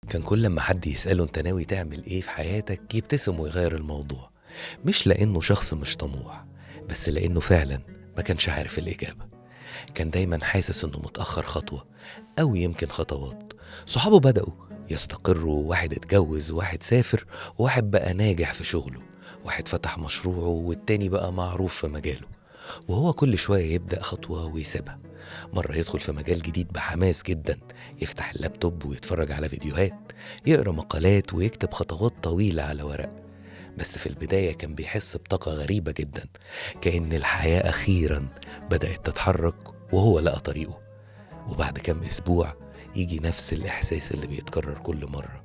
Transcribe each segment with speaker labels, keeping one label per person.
Speaker 1: كان كل لما حد يسأله انت ناوي تعمل ايه في حياتك يبتسم ويغير الموضوع، مش لانه شخص مش طموح، بس لانه فعلا ما كانش عارف الإجابة. كان دايما حاسس انه متأخر خطوة او يمكن خطوات. صحابه بدأوا يستقروا، واحد اتجوز، واحد سافر، واحد بقى ناجح في شغله، واحد فتح مشروعه، والتاني بقى معروف في مجاله. وهو كل شوية يبدأ خطوة ويسيبها. مرة يدخل في مجال جديد بحماس جدا، يفتح اللابتوب ويتفرج على فيديوهات، يقرأ مقالات، ويكتب خطوات طويلة على ورق. بس في البداية كان بيحس بطاقة غريبة جدا، كأن الحياة أخيرا بدأت تتحرك وهو لقى طريقه. وبعد كام أسبوع يجي نفس الإحساس اللي بيتكرر كل مرة،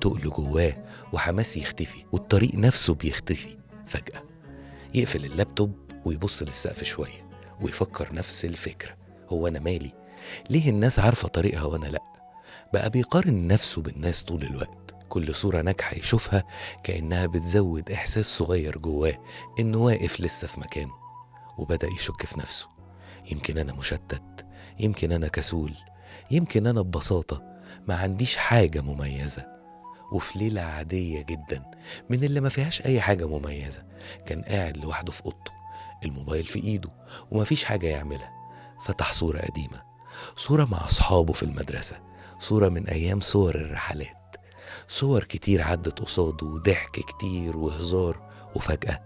Speaker 1: تقل جواه وحماس يختفي، والطريق نفسه بيختفي فجأة. يقفل اللابتوب ويبص للسقف شوية ويفكر نفس الفكرة، هو أنا مالي؟ ليه الناس عارفة طريقها وأنا لأ؟ بقى بيقارن نفسه بالناس طول الوقت. كل صورة ناجحة يشوفها كأنها بتزود إحساس صغير جواه إنه واقف لسه في مكانه. وبدأ يشك في نفسه، يمكن أنا مشتت، يمكن أنا كسول، يمكن أنا ببساطة ما عنديش حاجة مميزة. وفي ليلة عادية جدا من اللي ما فيهاش أي حاجة مميزة، كان قاعد لوحده في أوضته، الموبايل في إيده وما فيش حاجة يعملها. فتح صورة قديمة، صورة مع أصحابه في المدرسة، صورة من أيام صور الرحلات، صور كتير عدت قصاده وضحك كتير وهزار. وفجأة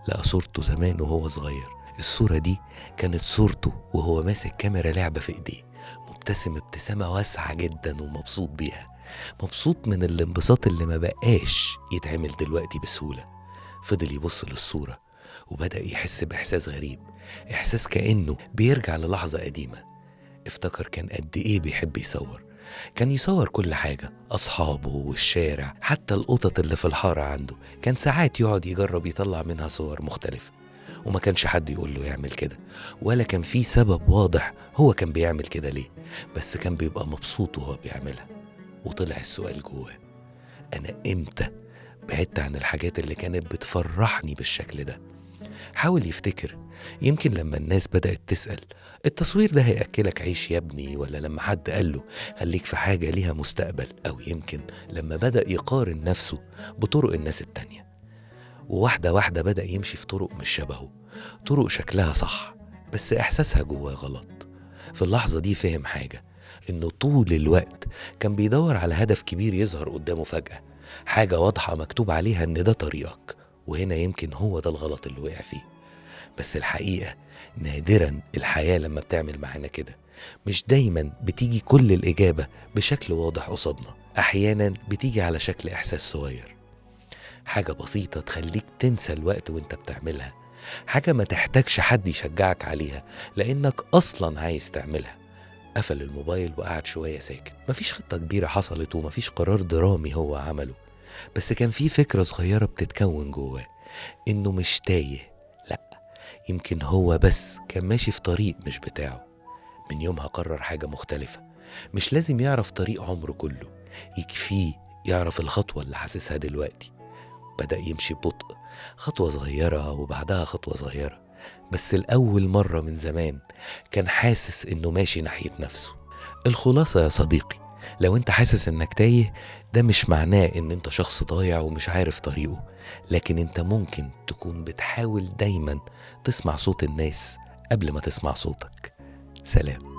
Speaker 1: لقى صورته زمان وهو صغير. الصورة دي كانت صورته وهو ماسك كاميرا لعبة في إيديه، مبتسم ابتسامة واسعة جدا ومبسوط بيها، مبسوط من الانبساط اللي ما بقاش يتعمل دلوقتي بسهولة. فضل يبص للصورة وبدأ يحس بإحساس غريب، إحساس كأنه بيرجع للحظة قديمة. افتكر كان قد إيه بيحب يصور، كان يصور كل حاجة، أصحابه والشارع، حتى القطط اللي في الحارة عنده. كان ساعات يقعد يجرب يطلع منها صور مختلفة، وما كانش حد يقول له يعمل كده، ولا كان في سبب واضح هو كان بيعمل كده ليه، بس كان بيبقى مبسوط وهو بيعملها. وطلع السؤال جواه، أنا إمتى بعدت عن الحاجات اللي كانت بتفرحني بالشكل ده؟ حاول يفتكر، يمكن لما الناس بدأت تسأل التصوير ده هيأكلك عيش يا ابني، ولا لما حد قال له خليك في حاجة ليها مستقبل، أو يمكن لما بدأ يقارن نفسه بطرق الناس التانية. وواحدة واحدة بدأ يمشي في طرق مش شبهه، طرق شكلها صح بس إحساسها جواه غلط. في اللحظة دي فهم حاجة، إنه طول الوقت كان بيدور على هدف كبير يظهر قدامه فجأة، حاجة واضحة مكتوب عليها إن ده طريقك. وهنا يمكن هو ده الغلط اللي وقع فيه. بس الحقيقة نادرا الحياة لما بتعمل معانا كده، مش دايما بتيجي كل الإجابة بشكل واضح قصادنا، أحيانا بتيجي على شكل إحساس صغير، حاجة بسيطة تخليك تنسى الوقت وانت بتعملها، حاجة ما تحتاجش حد يشجعك عليها لأنك أصلا عايز تعملها. قفل الموبايل وقعد شوية ساكت. مفيش خطة كبيرة حصلت ومفيش قرار درامي هو عمله، بس كان في فكرة صغيرة بتتكون جواه إنه مش تايه، لأ يمكن هو بس كان ماشي في طريق مش بتاعه. من يومها قرر حاجة مختلفة، مش لازم يعرف طريق عمره كله، يكفيه يعرف الخطوة اللي حاسسها دلوقتي. بدأ يمشي ببطء، خطوة صغيرة وبعدها خطوة صغيرة، بس الأول مرة من زمان كان حاسس إنه ماشي ناحية نفسه. الخلاصة يا صديقي، لو انت حاسس انك تايه، ده مش معناه ان انت شخص ضايع ومش عارف طريقه، لكن انت ممكن تكون بتحاول دايما تسمع صوت الناس قبل ما تسمع صوتك. سلام.